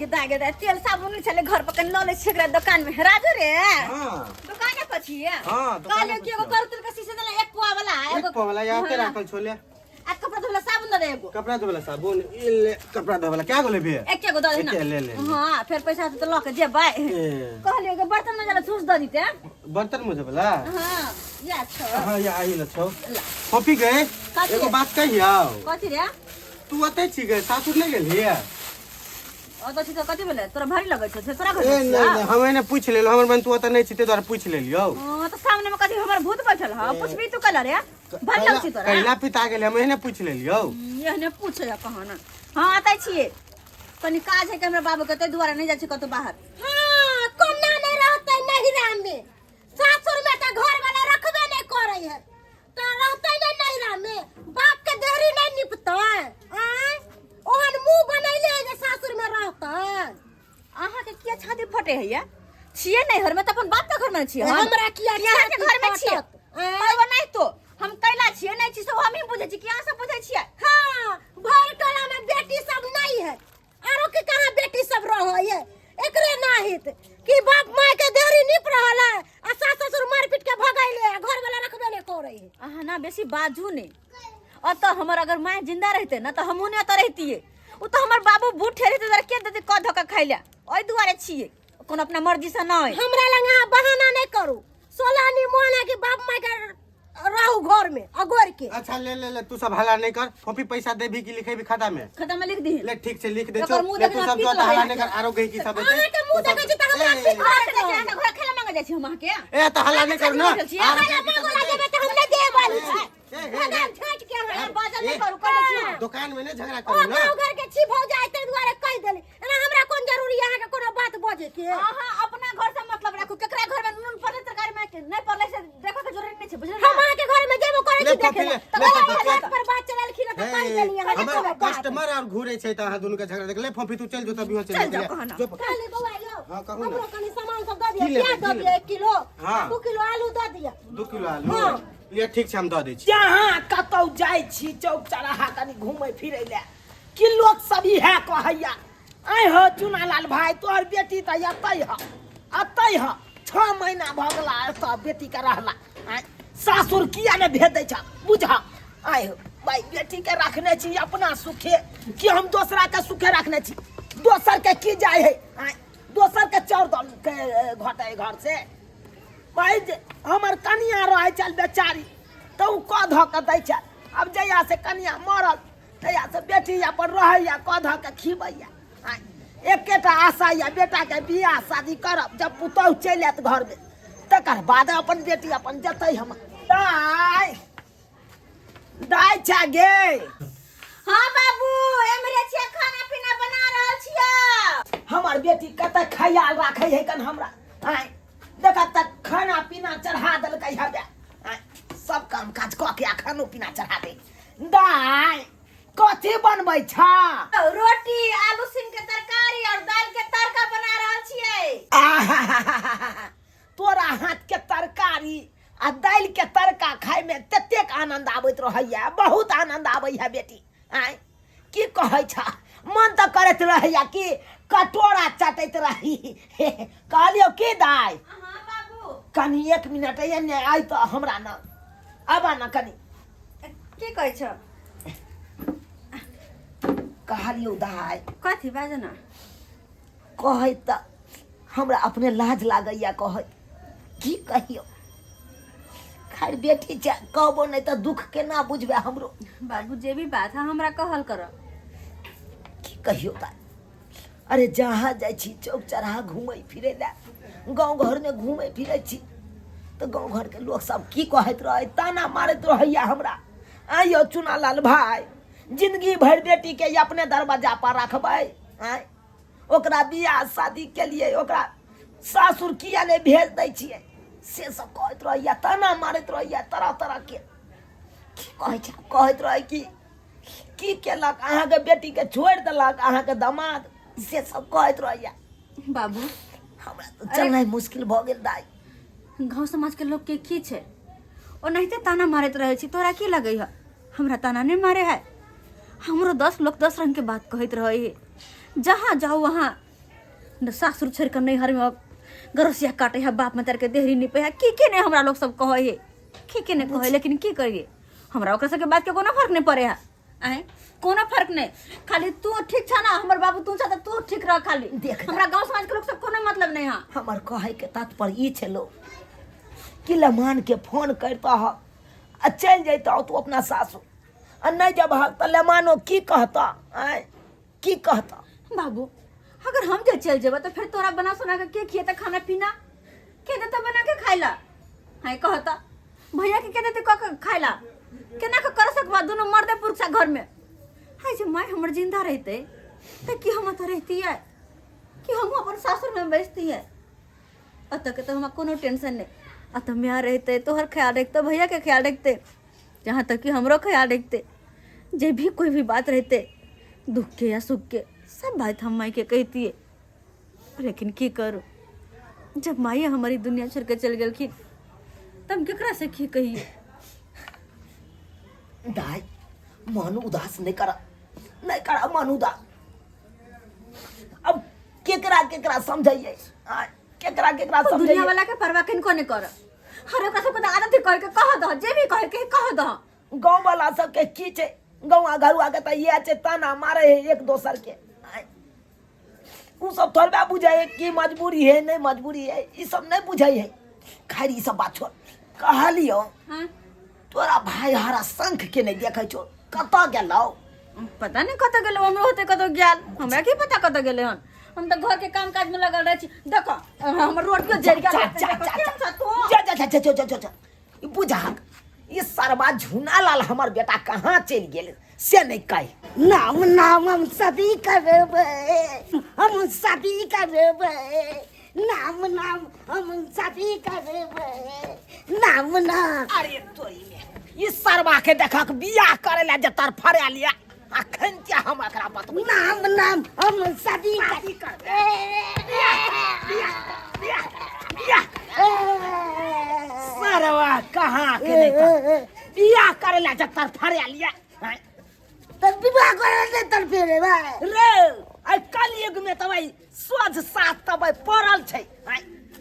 गेदा गेदा तेल साबुन नहि छलै घर पर, कनि लऽ लै छियै एकरा दोकान में। राजू रे। हाँ। दोकाने पर छियै? हाँ, दोकाने कहलियौ पर कि एगो छियै। करू तेल के शीशी देला एक पुआ वाला। एक पुआ वाला यहाँ पे राखल छोले। आ कपड़ा धोला साबुन दे दे एगो। कपड़ा धोला साबुन ई ले, कपड़ा धोला क्या गोले भी एके गो दे दे ना। एके ले ले। हाँ, फेर पैसा होतै तऽ लऽ के जेबै। ए। कहलियौ कि बर्तन में जरा झूस दऽ दिते। बर्तन मुझे बोला। हाँ, या छौ। हाँ, या आई ल छौ। कॉपी गए। कथी? एगो बात कहियौ। कथी रे? तू ओतै छी गए, सासुर नहि गेलही? ओतऽ छी तऽ कथी भेलै? तोरा भारी लगै छौ से तोरा घर ए मे नहि छियौ? नहि, हम एने पूछि लेलहुँ, हमर मन तू ओतऽ नहि छी ताहि दुआरे पूछि लेलियौ। हाँ, तऽ सामने में कथी हमर भूत बैठल हौ? पुछबी तू कैला रे? भारी लगै छै तोरा? कैला पिता गेलै, हम एहने पूछि लेलियौ। एहने पूछे जा कहाँ ना। हाँ, आते छियै, कनि काज है के हमरा बाबू के, ताहि दुआरे नहि जाइ छी कतौ बाहर। हाँ, कोना नहीं रहते नहिरा में? सासुर में तो घर वाला रखबे नहीं करे है तो रहते नहीं नहिरा में? बाप के देहरी नहीं निपते आय? ओहन मुंह बनैले है जे सासुर में रहते? अहाँके किया छाती फटे हैया? छियै नैहर में तऽ अपन बाप के घर में छियै हम। हमरा किया कि अहाँके छाती घर में छियै? फटत? आँय? परवो नहीं तो हम कैला छियै नहि छी से हमही बुझै छी कि अहाँ सब बुझै छियै? हाँ, भर टोला में बेटी सब नहीं है, आरो के कहाँ बेटी सब रहे है? एकरे ना हित कि बाप माय के देहरी निप रहल है आ सास ससुर मार पीट के भगैले आ घर वाला रखबे नहीं करे है। अहाँ ना बेसी बाजू नहीं। अतः हमर अगर माय जिंदा रहते ना तऽ हमहूँ नहि एतऽ रहितियै। ओ तऽ हमर बाबू बूढ़ ठहरे तऽ के देते कऽ धऽ कऽ खाइ लए? ओहि दुआरे छियै, कोनो अपना मर्जी से नहि। हमरा लग अहाँ बहाना नहीं करू। सोलह नी मोन है कि बाप माय के रहू घर में अगोर के। अच्छा, ले ले ले, तू सब हल्ला नहीं कर। फोपी, पैसा देबी कि लिखेबी खाता में? खाता में लिख दी। ले, ठीक छै, लिख दे। एकर मुंह ले, तू देखना सब पीत जो लगै हल्ला है। नहीं कर, आरो गई की सब हेतै। अहाँके मुंह देखै छी तऽ हमरा ए, पीत अहाँके देखै छी, अहाँके घर खेला मांगे जाइ छी हम अहाँके। ए, तऽ हल्ला नहीं करू ना। बैठल छी। आरो हमरा गई की सब मांगो ला हेतै। जेबै तऽ हम नहि देब वाली छी। ए, ए, ए, भगाम छाँटि के अहाँ। बाजल नहि करू, कहै छी हम। दोकान में नहीं झगड़ा ओ करू ना। गाँव घर के छी भौजाई, ताहि दुआरे कहि देली। एना हमरा कोन जरूरी है अहाँके कोनो बात बजे के? अहाँ अपना घर से मतलब राखू। केकरा घर में नून पड़ले, तरकारी में नहीं पड़ले, से देखऽ के जरूरी नहीं छै, बुझलियै? हम अहाँके घर में जेबो करै ले छी देखे कॉफी ला। ले, तऽ ले ओहि कॉफी, हाथ पर बात चलेलखिन तऽ कहि देली अहाँके हमर कोनो बात। कस्टमर और घूरे छै तऽ अहाँ दुनू के झगड़ा देख ले। फोफी, तू चल जो तभी हो। चल चल जाओ कहना। जो। खाली बौआ यौ। हाँ, कहू ना। हमरो कनि सामान सब दऽ की दिअ। लेबै, प्याज दऽ की दिअ लेबै? 1 किलो। हाँ। 2 किलो आलू दऽ दिअ। 2 किलो आलू? हाँ। ले, ठीक छै, हम दऽ दै छी। जहाँ कतौ जाइ छी चौक चौराहा कनि घूमै फिरै लए कि लोक सब इएह कहैया, आइ हो चुनालाल भाई, तोहर बेटी तऽ एतै ह, एतै ह, 6 महीना भऽ गेला एतऽ बेटीके रहला, आँय सासुर किया ने भेज दै छ? बुझ, आइ हो भाई, बेटीके रखने छी अपना सुखे कि हम दोसराके सुखे रखने छी? दोसरके की जाइ है? आँय, दोसरके चाउर दल के घटे घर से? भाई, जे हमर कनिया रहै छल बेचारी तऽ ओ कऽ धऽ कऽ दै छल। आब जहिया से कनिया मरल तहिया से बेटी अपन रहैया, कऽ धऽ कऽ खिबैया। आँय, एकेटा आशा यऽ, बेटाके बियाह शादी करब जब पुतहु चलि आयत घरमे, तकर बाद अपन बेटी अपन जेतै। हमर दाय, दाय छा गे? हाँ बाबू, एमरे छियै, खाना पीना बना रहल छियै। हमर बेटी कते ख्याल राखै है कन हमरा। आँय, देख तक खाना पीना चढ़ा देलकै हवे। आँय, सब काम काज कऽ के आ खानो पीना चढ़ा दे। दाय, कथी बनबै छ? रोटी, आलू सिम के तरकारी और दाल के तड़का बना रहल छियै। आहाहाहा, तोरा हाथ के तरकारी आ दालि के तड़का खाय में ततेक आनंद आबैत रहैया, बहुत आनंद आबैया बेटी। आँय, की कहै छ, मन तऽ करैत रहैया कि कटोरा चटैत रही। कहलियौ की दाइ? हाँ बाबू। कनि एक मिनट एने आइ तऽ हमरा न आबा न कनि। की कहै छ? कहलियौ दाइ। कथी? बाज न। कहै तऽ हमरा अपने लाज लागैया कहैत। की कहियौ, खैर बेटी छै, कहबो नहि तऽ दुख केना बुझबै हमरो? बाबू, जे भी बात है हमरा कहल कर। की कहियौ दाइ, अरे जहाँ जाइ छी चौक चौराहा घूमै फिरै लए, गाँव घरमे घूमै फिरै छी तऽ गाँव घरके लोक सब की कहैत रहै, ताना मारैत रहैया हमरा, आइयो चुनालाल भाई, जिंदगी भरि बेटीके अपने दरवाजा पर रखबै? आँय, ओकरा बियाह शादी के लिए ओकरा सासुर किया नहि भेज दै छियै? से सब कहैत रहैया, ताना मारैत रहैया तरह तरह के। की कहै छै, कहैत रहै कि की केलक अहाँके बेटीके, छोड़ि देलक अहाँके दामाद, से सब कहैत रहैया। बाबू। हमरा तऽ चलनाइ मुश्किल भऽ गेल दाइ। गाँव समाज के लोग के की छै, ओनाहिते ताना मारैत रहै छै। तोरा की लगै है, हमरा ताना नहि मारे है? हमरो 10 लोग 10 रंग के बात कहैत रहै है। जहाँ जाऊ वहाँ न सासुर छोड़ के नैहर में अब गरसिया काटे है, बाप मतार के देहरी निपे है, की के नहीं हमरा लोग सब कहे है, की के नहीं कहे, लेकिन की करिए, हमरा ओकरा सबके बात के कोनो फर्क नहीं पड़े है। आए कोनो फर्क नहीं, खाली तू ठीक छा ना हमर बाबू, तू छा त तू ठीक रह खाली। देख हमरा गांव समाज के लोग सब कोनो मतलब नहीं है। हमर कहै के तात्पर्य ई छलो कि लमान के फोन करता ह आ चलि जैतौ तू अपना सासु, आ नहीं जब हक तऽ लमानो की कहता, आँय की कहता? बाबू अगर हम जे चल जेबा तो फिर तोरा बना सुना के के खिएता खाना पीना, के देता बना के खाइला? हाय कहता भैया के के देते क के खाइला, केना के कर सकबा दोनों मर्दे पुरुष घर में? हाय जे माय हमर जिंदा रहते त की हम तो रहती है कि हम अपन सासुर में बैसती है? अतः के तो हमरा कोनो टेंशन नहीं, अतः माय रहते तोहर ख्याल रखते, भैया के ख्याल रखते, जहाँ तक कि हमरो ख्याल रखते, जे भी कोई भी बात रहते दुख के या सुख के सब बात हम माई के कहती है। लेकिन की करूँ जब माई हमारी दुनिया छोड़ के चल गेलखिन तब केकरा से की कहिए? दाई मन उदास नहीं करा, नहीं करा मन उदास। अब केकरा केकरा समझाइए, केकरा केकरा दुनिया समझाइए? वाला के परवाह किनको नहीं कर, हर ओकरा सबके आदत है कह के कह दह, जे भी कहे के कह दह। गाँव वाला सबके की छै, गाँव घरुआ के तऽ इएह छै, ताना मारे है एक दोसर के। उ सब थोड़बे बुझै है कि मजबूरी है नहीं मजबूरी है, ई सब नहीं बुझै है। खैर ई सब बात छोड़, कहलियो हाँ? तोरा भाई हरा शंख के नहीं देखै छौ, कतऽ गेलौ? पता नहीं कतऽ गेलै, हमरो होते कतऽ गेल, हमरा की पता कतऽ गेलै हन। हम तऽ घर के काम काज में लगल रहै छी। देखो हमर रोटियो जरि गेल। जा जा जा जा तू जा जा जा जा जा जा जा ई बुझाक ई सरबा झुना लाल हमर बेटा कहाँ चलि गेल से नहीं कहि। नाम नाम हम शादी करबै, हम शादी करबै, नाम नाम हम शादी करबै, नाम नाम। अरे तोरी में ई सरबा के देखक बियाह करे ला जे तर फड़ा लिया, अखन के हम एकरा बतबै। नाम नाम हम शादी करबै, बियाह बियाह। सरवा कहाँ के नहीं कर बियाह करे ला जे तर फड़ा लिया तऽ विवाह करे ले तर फेरे रे। आई कलयुग में तो भाई सोझ साथ तो भाई पड़ल छै।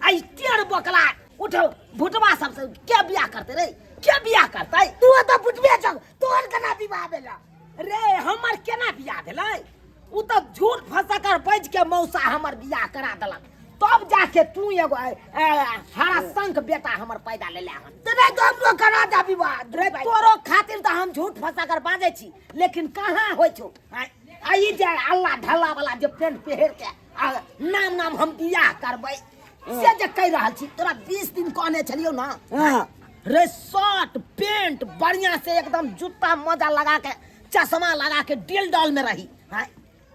आई टेढ़ बकला उठो भुटवा सबसे के बियाह करते रे, के बियाह करते? तू तऽ भुटबे छौ, तोहर केना विवाह भेला रे? हमर केना बियाह भेलै? उ तऽ झूठ फंसा कर बज के मौसा हमर बियाह करा देलक, तब जाके तू एगो हरा शंख बेटा हमर पैदा लेले हन। तऽ नहि तऽ हमरो करा दा विवाह रे। तोरो खातिर तऽ हम झूठ फंसा कर बाजै छी, लेकिन कहाँ होइ छौ? आ ई जे अल्लाह ढल्ला वाला जे पेंट पहिर के आ नाम नाम हम बियाह करबै से जे कहि रहल छी, तोरा 20 दिन कहने छलियौ ना रे, शर्ट पेंट बढ़िया से एकदम जूता मोजा लगा के चश्मा लगा के डिल डॉल में रही। हाँ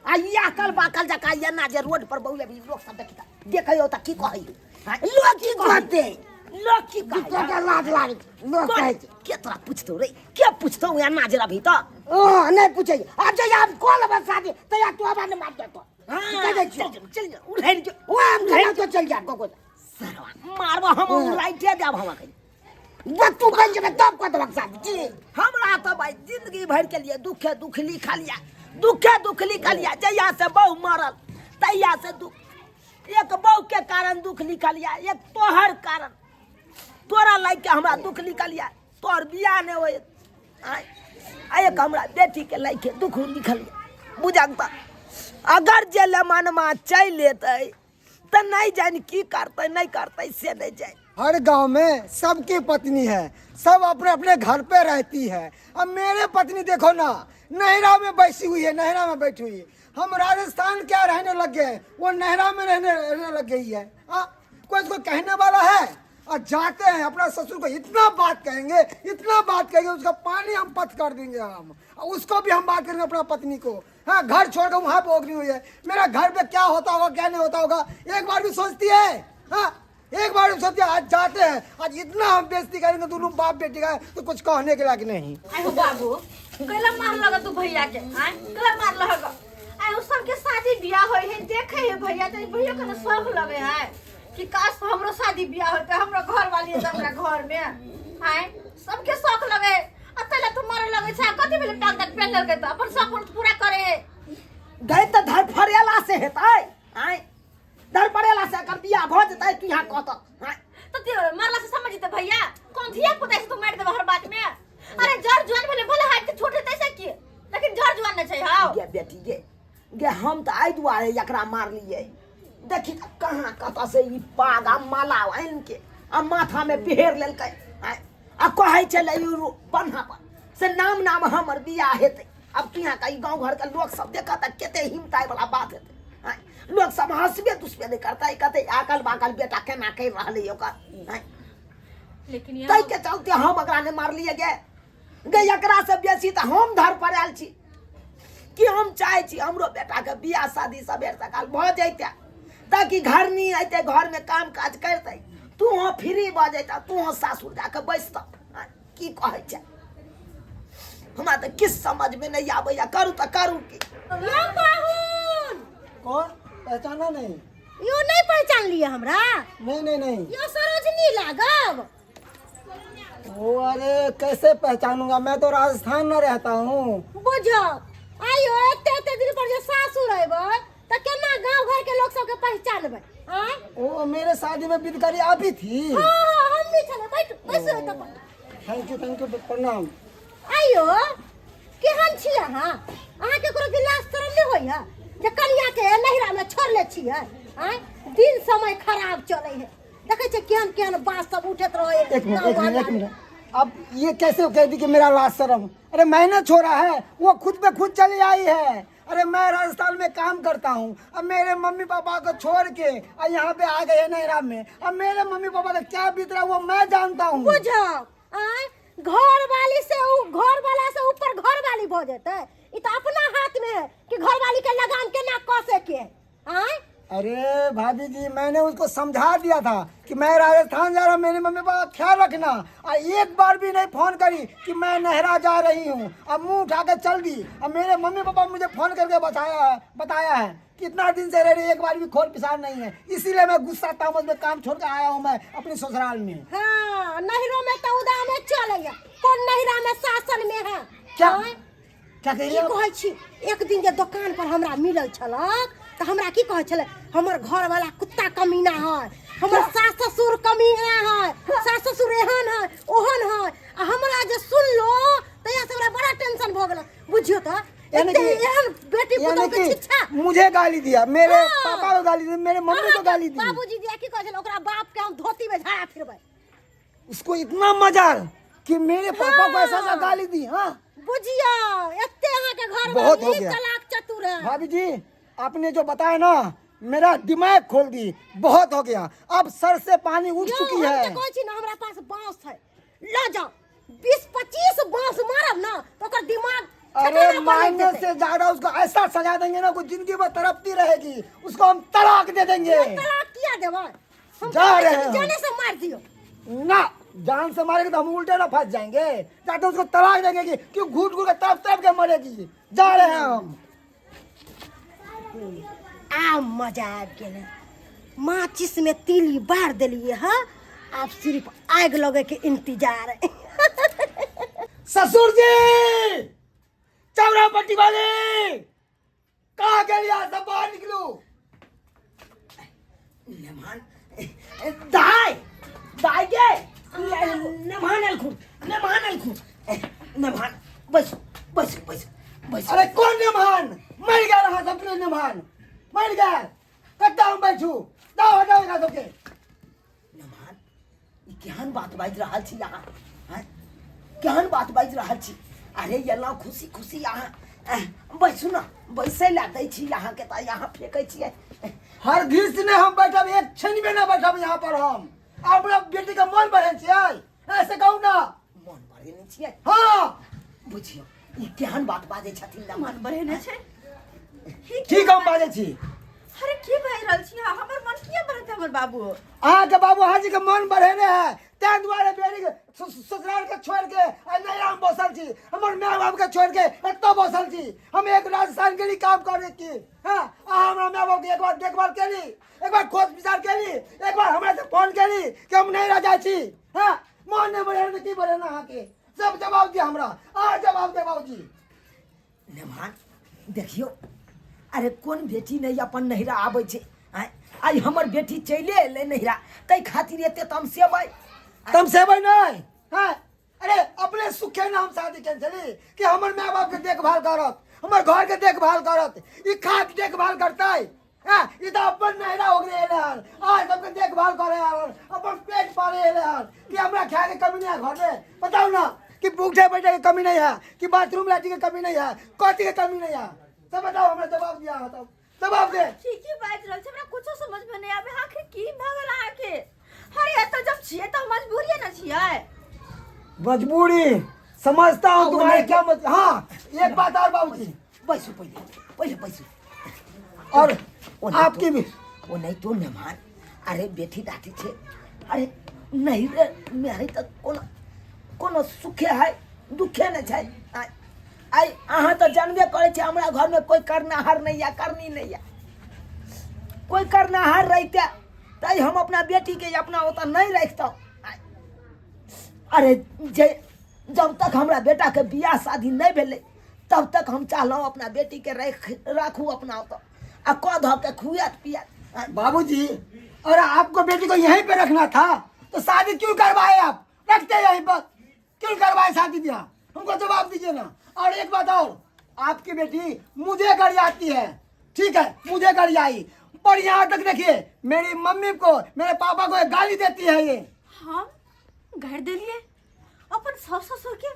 आ या कल बाकल जका एना जे रोड पर बौले भी लोक सब देखी देखैयो तऽ की कहै? लोक की कहतै? लोक की कहै? तोरा लाज लागै छै, लोक कहै छै। के तोरा पूछतौ रे, के पूछतौ एना जे रभी तऽ? ओ नहि पूछै। आब जहिया हम कऽ लेबै शादी तहिया तू हमरा नहि मार देतौ। हाँ, कहि दै छियौ। चल जो, चल जो, उड़ैल जो। ओ हम केना तो चलि जायब ककरो। सरवा मारबो हम, उड़ाइते देब हम अखन। बस तू बनि जेबै तब कऽ देबक शादी की। हमरा तऽ भाई जिंदगी भर के लिए दुखे दुख लिखल या, दुखे दुख लिखल या। जहिया से बहु मरल तहिया से दुख, एक बहु के कारण दुख लिखल या, एक तोहर कारण, तोरा लाइक के हमरा दुख लिखल या, तोहर बियाह नहि होय, आ एक हमरा बेटी के लाइक के दुख लिखल या। बुझक तऽ अगर जे लमनमा चलि एतै तऽ नहि जानि की करतै नहि करतै से नहि जानि। हर गांव में सबकी पत्नी है, सब अपने अपने घर पे रहती है। अब मेरे पत्नी देखो ना, नहरा में बैसी हुई है, नहरा में बैठी हुई है। हम राजस्थान क्या रहने लग गए, वो नहरा में रहने रहने लग गई है। आ, कोई इसको कहने वाला है? और जाते हैं अपना ससुर को इतना बात कहेंगे, इतना बात कहेंगे, उसका पानी हम पथ कर देंगे हम। और उसको भी हम बात करेंगे अपना पत्नी को। हाँ, घर छोड़कर वहाँ पे ओगनी हुई है। मेरा घर पे क्या होता होगा क्या नहीं होता होगा एक बार भी सोचती है? हाँ, एक बार भी सोचती है? आज जाते हैं, आज इतना हम बेइज्जती करेंगे दोनों बाप बेटी का, तो कुछ कहने के लायक नहीं। आइ हो बाबू, कैला मार लगा तू भैया के? आय कैला मार लगा? आइ उ सबके शादी बियाह होय है, देखे है भैया त भैया के न शौक लगे है कि काश हमरो शादी बियाह होते, हमरो घर वाली है हमरा घर में। आय सबके शौक लगे, आ तैला तू मारे लगे छै। कथि भेलै टाक टाक पेन लगे त अपन शौक पूरा करे गए तऽ धर फरेला से हेतै? आय एकर बियाह भऽ जेतै तू यहाँ कहत आँय? तो ते मारला से समझ जेते भैया कौन धिया पुता से तू मार देबा हर बात में अरे जर जुआन भले भले हाथ के छोटे तैसे की लेकिन जर जुआन न छै हां गे बेटी गे गे हम तऽ एहि दुआरे एकरा मारलियै देखी तऽ कहाँ कतऽ से ई पाग आ माला आनि के आ माथामे पिहेर लेलकै आँय, आ कहै छलै ई बन्हा पर से नाम नाम हमर बियाह हेतै आब किया ई गाँव घरके लोक सब देखत आ कते हिमताइ वाला बात हेतै आँय, लोक सब हंसबे तुसबे नहि करतै कहतै आकल बाकल बेटा केना करि रहलै ओकर आँय, लेकिन ताहि के चलते हम एकरा नहि मारलियै गे गे एकरा से बेसी तऽ हम धर पर आयल छी कि हम चाहै छी हमरो बेटाके बियाह शादी सबेर सकाल भऽ जैते ताकि घरनी अयतै घरमे काम काज करतै तू फ्री भऽ जैता तू सासुर जाके बैसतह की कहै छै हमरा तऽ किछु समझमे नहि आबैया करू तऽ करू की यौ पाहुन कौन पहचाना नहीं यौ नहि पहचान लिअ हमरा नहीं नहीं नहीं यौ सरोजनी लागब ओ अरे कैसे पहचानूंगा मैं तो राजस्थान में रहता हूँ बुझो आइयो एते एते दिन पर जे सासुर अयबै तऽ केना गाँव घर के लोक सबके पहचानबै आँय ओ मेरे शादी में बिदकरी आप ही थी हाँ हाँ हम भी छलै बैठ बैसू एतऽ पर thank you thank you प्रणाम आइयो केहन छी अहाँ अहाँके कोनो विलास शरम नहि होइए जे कनियाके नैहरामे छोड़ले छियै आँय दिन समय खराब चलै है देखै छियै केहन केहन बात सब उठैत रहै है एक मिनट एक मिनट एक मिनट अब ये कैसे कह दी कि मेरा लाज शर्म अरे मैंने छोड़ा है वो खुद पे खुद चली आई है अरे मैं राजस्थान में काम करता हूँ अब मेरे मम्मी पापा को छोड़ के और यहाँ पे आ गए नैहरा में अब मेरे मम्मी पापा का क्या बीत रहा है वो मैं जानता हूँ बुझो आँय घर वाली से उ घर वाला से ऊपर घर वाली भऽ जेतै ई तऽ अपना हाथ में है कि घर वाली के लगाम केना कसे के है आँय अरे भाभी जी मैंने उसको समझा दिया था कि मैं राजस्थान जा रहा हूँ मेरे मम्मी पापा का ख्याल रखना और एक बार भी नहीं फोन करी कि मैं नहरा जा रही हूँ अब मुंह उठा के चल दी अब मेरे मम्मी पापा मुझे फोन करके बताया है बताया है कितना दिन से रह रही एक बार भी खोर पिसार नहीं है इसीलिए मैं गुस्सा तामस में काम छोड़ के आया हूँ मैं अपने ससुराल में हाँ नैहरो में तो उदामे चलैया कोन नैहरा में शासन में है क्या आँय? क्या कह रही की हो कहै छी एक दिन जे दोकान पर हमरा मिलल छलक तऽ हमरा की कहै छलै हमर घरवाला कुत्ता कमीना है हमर सास ससुर कमीना है सास ससुर एहन है ओहन है आ हमरा जे सुनलो तहिया से हमरा बड़ा टेंशन भऽ गेल बुझियौ तऽ यानी एते कि एहन बेटी यानी पुतोह के कि शिक्षा मुझे गाली दिया मेरे हाँ। पापा को गाली दी मेरे मम्मी को गाली दी बाबूजी दिया की कहै छलै ओकरा बाप के हम धोती में झाड़ा फिरबै उसको इतना मजा कि मेरे पापा को ऐसा ऐसा गाली दी हाँ बुझियो एते अहाँ के घर बहुत हो गया। तलाक चतुर है भाभी जी आपने जो बताया ना मेरा दिमाग खोल दी बहुत हो गया अब सर से पानी उठ यौ, चुकी हम है तऽ कहै छी ने हमरा पास बांस है लऽ जाओ 20-25 बांस मारब ना तो ओकर दिमाग अरे ठिकाना पर लागि मारने जेतै। से ज्यादा उसको ऐसा सजा देंगे ना कुछ जिंदगी भर तड़पती रहेगी उसको हम तलाक दे देंगे तलाक किया देबै हम जा कहै छी रहे कि हैं। जाने से मार दियो ना जान से मारेंगे तो हम उल्टे ना फंस जाएंगे जाते उसको तलाक देंगे कि क्यों घूट घूट के तड़प तड़प के मरेगी जा रहे हैं हम आ मजा आबि गेलै माचिस में तीली बार देलियै हँ आब सिर्फ आगि लगै के इंतजार है ससुर जी चौरा पट्टी वाले कहाँ गेल यहाँ सब बाहर निकलू मेहमान दाय दाय गे मेहमान एलखुन मेहमान एलखुन मेहमान बैसू बैसू बैसू बैसू अरे कौन मेहमान मर गया रहा सब मेहमान मर गया कत्ता हम बैठू दाओ हटाओ एकरा सबके मेहमान ई केहन बात बाजि रहल छी अहाँ आँय? केहन बात बाजि रहल छी अरे एलहुँ खुशी खुशी अहाँ एह, बैसू ने बैसै लए दै छी अहाँके तऽ अहाँ फेकै छियै हर घिस ने हम बैठब एक क्षण भी ना बैठब यहाँ पर हम अपना बेटी का मन बढ़े छियै ऐसे कहू ना मन बढ़ेने छियै हाँ बुझियौ ई केहन बात बाजै छथिन मन मेहमान बढ़ेने छै ठीक हम बाजै छी अरे की बाजि रहल छी अहाँ? हमर मन किया बढ़त हमर बाबू अहाँके बाबू हाजी के मन बढ़ेने है ताहि दुआरे बेटी के ससुराल के छोड़ के आ नैहरा में बसल छी हमर माय बाप के छोड़ के एतऽ बसल छी हम एक राजस्थान के लिए काम करे की हाँ अहाँ हमरा माय बाप के एक बार देखभाल केली एक बार खोज विचार केली एक बार हमरा से फोन केली कि हम नैहरा जाइ छी हाँ मन नहि बढ़ेने तऽ की बढ़ेने अहाँके सब जवाब दिअ हमरा अहाँ जवाब दे बाबूजी मेहमान देखियौ अरे कोन बेटी नहि अपन नैहरा आबै छै आँय आइ हमर बेटी चलि एलै नैहरा ताहि खातिर एते तमसेबै। तमसेबै नहीं हैं? अरे अपने सुखे ना हम शादी केने छली कि हमर माय बाप के देखभाल करत, हमर घर के देखभाल करत, ई खा के देखभाल करतै हैं? ई तऽ अपन नैहरा हो गेलै हन, आज सबके देखभाल करे हन, अपन पेट पाले एलै हन कि हमरा खाए के कमी नहीं है घर में। बताओ ना कि भूखे बैठे के कमी नहीं है, कि बाथरूम लैट्रिन के कमी नहीं है, कथी के कमी नहीं है? सब बताओ, हमरा जवाब दिया तब जवाब दे। ठीक ही बाजि रहल छै, हमरा कुछो समझ में नहीं आवे आखिर की भऽ गेल अहाँके। अरे एतऽ जब छियै तऽ मजबूरिये ने छियै। मजबूरी समझता हूँ तुम्हारे क्या मत। हाँ एक बात और बाबूजी, बैसू पहिले, पहिले बैसू। और ओ नहीं आपकी तो- भी ओ नहीं तो मेहमान, अरे बेटी दाटी छे, अरे नहीं रे मेरे तऽ कोनो कोनो सुखे है दुखे नहीं छै। आइ आइ अहाँ तऽ जानबे करै छी हमरा घरमे कोइ करनाहार नहि यऽ, करनी नहि यऽ। कोइ करनाहार रहिते तऽ हम अपना बेटीके अपना ओतऽ नहि राखितहुँ। अरे जे जब तक हमरा बेटाके बियाह शादी नहि भेलै तब तक हम चाहलहुँ अपना बेटीके राखू अपना ओतऽ आ कऽ धऽ के खुआत पियात। बाबूजी अरे आपको बेटी को यहीं पे रखना था तो शादी क्यों करवाए आप? रखते यहीं पर क्यों करवाए शादी ब्याह? हमको जवाब दीजिए ना। और एक बात और, आपकी बेटी मुझे गरियाती है, ठीक है, मुझे गरियाई, पर यहाँ तक देखिए मेरी मम्मी को मेरे पापा को एक गाली देती है ये। हम गारि देलिए अपन सास ससुर के?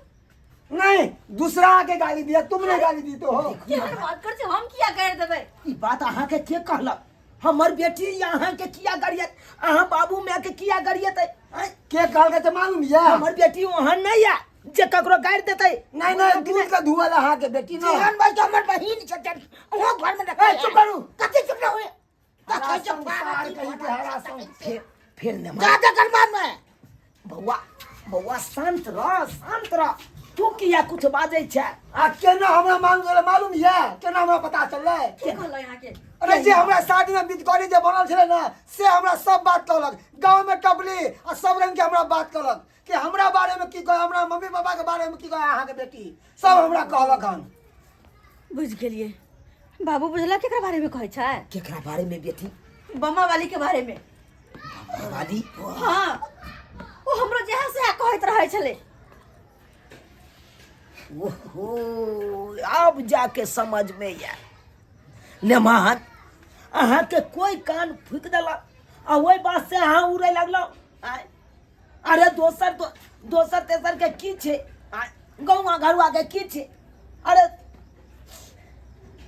नहीं, दूसरा आके गाली दिया, तुमने गाली दी तो हो। केहन बात कर छी, हम किया गारि देबै? ई बात अहाँके के कहलक? हमर बेटी अहाँके किया गरियत? अहाँ बाबू माय के किया गरियत? आँय? के कहलकै से मालूम यऽ? हमर बेटी ओहन नहीं है जे ककरो गारि देतै। नहीं नहीं, दूध का धुआं अहाँ के बेटी ना। जेहन भाई हमर बहिन छै, तेहन ओहो घर में रखै। ए, चुप करू। कथी चुप रहू? हरा देखै छै संसार पार्वती कहीं के हरा संसार। फिर ने जा दे गरमा में। बौआ, बौआ शांत रह, शांत रह। तू किया कुछ बाजै छै? आ केना हमरा मालूम चललै मालूम यऽ? केना हमरा पता चललै? की कहलै अहाँके? अरे जे हमरा शादी में बिदकरी जे बनल छलै ने से हमरा सब बात कहलक, गाँव में टपली आ सब रंग के हमरा बात कहलक कि हमरा बारे में की कहे, हमरा मम्मी पापा के बारे में की कहे अहाँके बेटी, सब हमरा कहलक हन। बुझि गेलियै बाबू, बुझला केकरा बारे में कहै छै? केकरा बारे में बेटी? बमा वाली के बारे में। बमा वाली? हाँ, ओ हमरो जहाँ से कहैत रहै छलै। ओहो, अब जाके समझ में आयल। नेमान, अहाँके कोई कान फूकि देलक आ ओहि बात से अहाँ उड़ै लगलहुँ। आँय? अरे दोसर दोसर तेसर के की छै? आँय? गौआ घरुआ के की छै? अरे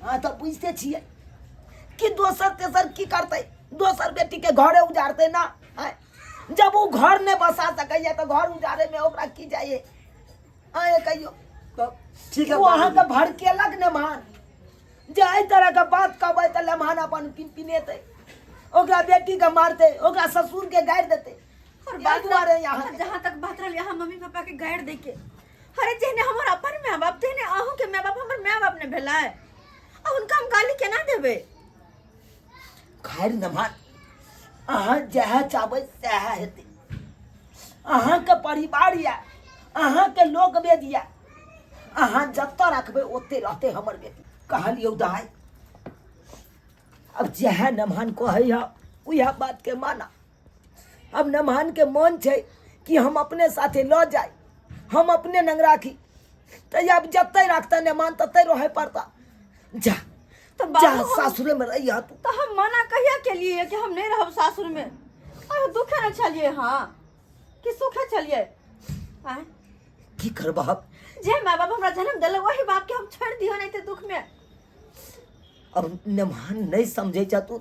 अहाँ तऽ बुझिते छियै कि दोसर तेसर की करतै, दोसर बेटी के घरे उजाड़तै ना। आँय? जब ओ घर नहि बसा सकैया तऽ घर उजाड़े में ओकरा की जाइए? आँय कहियो। तब ठीक है ओ अहाँके भड़केलक नेमान, जे एहि तरहके बात कहबै तऽ लेमान अपन पिनपिनेतै, ओकरा बेटीके मारतै, ओकरा ससुरके गारि देतै। और एहि बात दुआरे यहाँ जहाँ तक बात रहल यहाँ मम्मी पापा के गारि दै के, अरे जेहने हमर अपन माय बाप तेहने अहूँ के माय बाप हमर माय बाप ने भेलै, आ हुनका हम गाली केना देबै? खैर नेमान, अहाँ जएह चाहबै सएह हेतै। अहाँके परिवार यऽ, अहाँके लोक वेद यऽ, अहाँ जतऽ रखबै ओते रहतै हमर बेटी। कहलियौ दाइ, अब जएह नमहन कहै हऽ उएह बातके माना। अब नमहन के मन छै कि हम अपने साथे लऽ जाय, हम अपने नंग राखी, तऽ आब जतै रखतै नमहन ततै रहै पड़ता। जा तऽ जा, बाबू हम- सासुरे में रहिह तू। तऽ हम मना कहिया केलिए कि हम नहीं रहब सासुर में? अरे दुखे न छलिए, हाँ कि सुखे छलिए? आँय? की करबह? जे माय बाप हमरा जन्म देलक वही बाप के हम छोड़ दियो नहीं ते दुख में। अब नमहन नहीं समझे छ तू,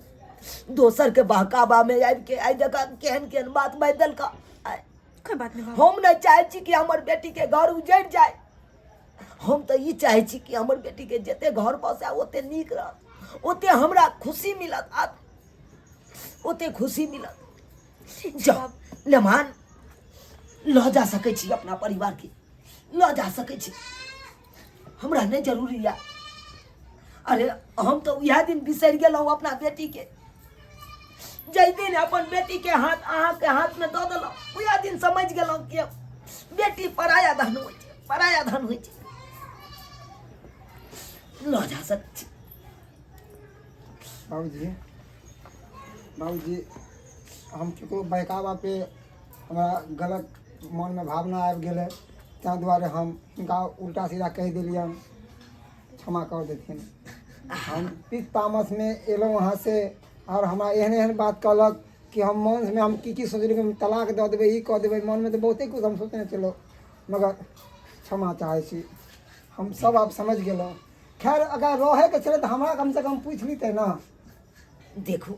दोसर के बहकावा में आबि के आइ देखा केहन केहन बात बाजि देलका। आँय? कोई बात नहीं बाबू। हम नहीं चाहे छी कि हमर बेटी के घर उजड़ जाए, हम तऽ ई चाहै छी कि हमर बेटी के जते घर बसए ओते नीक रहत, ओते हमरा खुशी मिलत, आ ओते खुशी मिलत। जाउ मेहमान, लऽ जा सकै छी अपना परिवार के, लऽ जा सकै छी, हमरा नहि जरूरी यऽ। अरे हम तऽ उएह दिन बिसरि गेलहुँ अपना बेटीके, जाहि दिन अपन बेटीके हाथ अहाँके हाथमे दऽ देलहुँ उएह दिन समझि गेलहुँ कि बेटी पराया धन होइ छै, पराया धन होइ छै। लऽ जा सकै छी। बाबूजी बाबूजी, हम ककरो बहकावा पे हमरा गलत मनमे भावना आबि गेलै, ताहि दुआरे हम हिनका उल्टा सीधा कहि देलियनि। क्षमा कर देथिन। हम पित्त तामसमे एलहुँ अहाँसँ आओर हमरा एहन एहन बात कहलक कि हम मनमे हम की की सोचलियै, हम तलाक दऽ देबै, ई कऽ देबै, मनमे तऽ बहुते किछु हम सोचने छलहुँ, मगर क्षमा चाहै छी। हम सब आब समझि गेलहुँ। खैर, अगर रहैके छलै तऽ हमरा कमसँ कम पूछि लितै ने। देखू,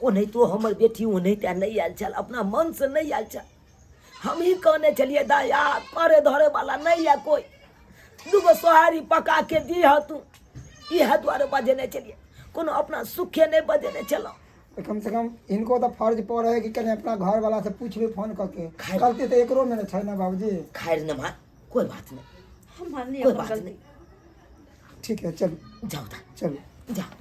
ओनाहितो हमर बेटी ओनाहिते नहि आयल छल, अपना मनसँ नहि आयल छल। हमही कहने छलियै, दाया करे धरे वाला नहि यऽ कोइ, दूगो सोहारी पका के दीह तू। इएह दुआरे बजेने छलियै, कोनो अपना सुखे नहि बजेने छलहुँ। तऽ कमसँ कम हिनको तऽ फर्ज पड़ै है कि कनि अपना घरवलासँ पूछि ली फोन कऽ के। गलती तऽ एकरोमे ने छै ने बाबूजी? खैर नमहर, कोइ बात नहि। हम मानली कोई अपन बात गलती। नहीं। ठीक है, चलू। जाओ दा। चलू। जाओ।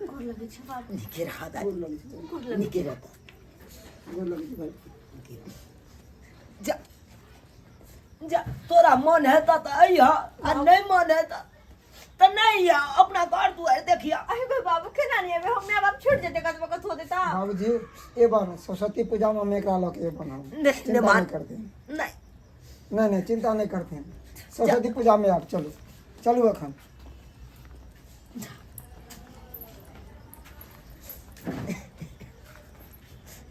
गोर लगै छै बाबू। नीके रहा दाई। गोर लगै छी। गोर लगै। नीके रहता। गोर लगै छी भाइ। जा जा, तोरा मन हेतऽ तऽ अइह आ नहि मन हेतऽ तऽ नहि अइह, अपना घर दुआरि देखिह। अरे बाबू, केना नहीं अबे? हम माय बाप छूट जेते, कतबो कथो देता। बाबूजी, एबन सरस्वती पूजामे हम एकरा लऽ के एबन हम। नहि, चिन्ता मान। नहि करथिन। नहि। नहि नहि, चिन्ता नहि करथिन, सरस्वती पूजामे आब। चलू चलू एखन।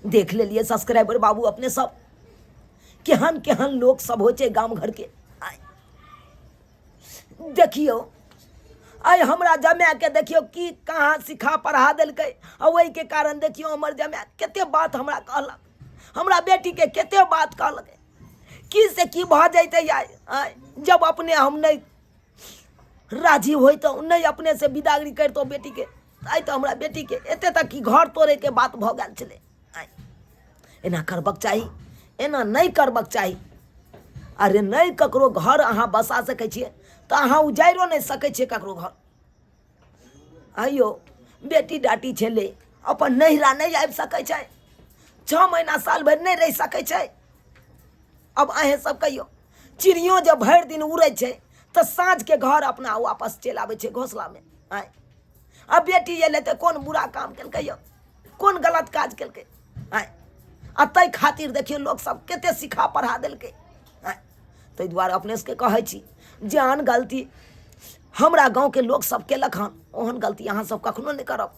देख लेलिए सब्सक्राइबर बाबू अपने सब, केहन केहन लोक सब होइ छै गाम घर के। आइ देखियौ, आइ हमरा जमाए के देखियौ की कहाँ सिखा पढ़ा देलकै, आ ओहिके कारण देखियौ हमर जमाए कते बात हमरा कहलक, हमरा बेटीके कते बात कहलकै, की से की भऽ जैतै आइ। आइ जब अपने हम नहि राजी होइतहुँ, नहि अपने से बिदागरी करितहुँ बेटीके, आइ तऽ हमरा बेटीके एते तक कि घर तोड़ैके बात भऽ गेल छलै। आइ एना करबक चाही? एना नहि करबक चाही। अरे, नहि ककरो घर अहाँ बसा सकै छियै तऽ अहाँ उजाइरो नहि सकै छियै ककरो घर। आइयो बेटी डाटी छलै, अपन नैहरा नहि आबि सकै छै, 6 महीना साल भरि नहि रहि सकै छै। अब अहें सब कहियौ, चिड़ियो जब भरि दिन उड़ै छै तऽ साँझके घर अपना वापस चलि आबै छै घोसलामे। आँय, आ बेटी एलै तऽ कोन बुरा काम केलकै यौ, कोन गलत काज केलकै? आँय, आ ताहि खातिर देखियौ लोक सब कते सिखा पढ़ा देलकै। आँय, ताहि दुआरे अपने सबके कहै छी, जेहन गलती हमरा गाँवके लोक सब केलक हन, ओहन गलती अहाँ सब कखनो नहि करब।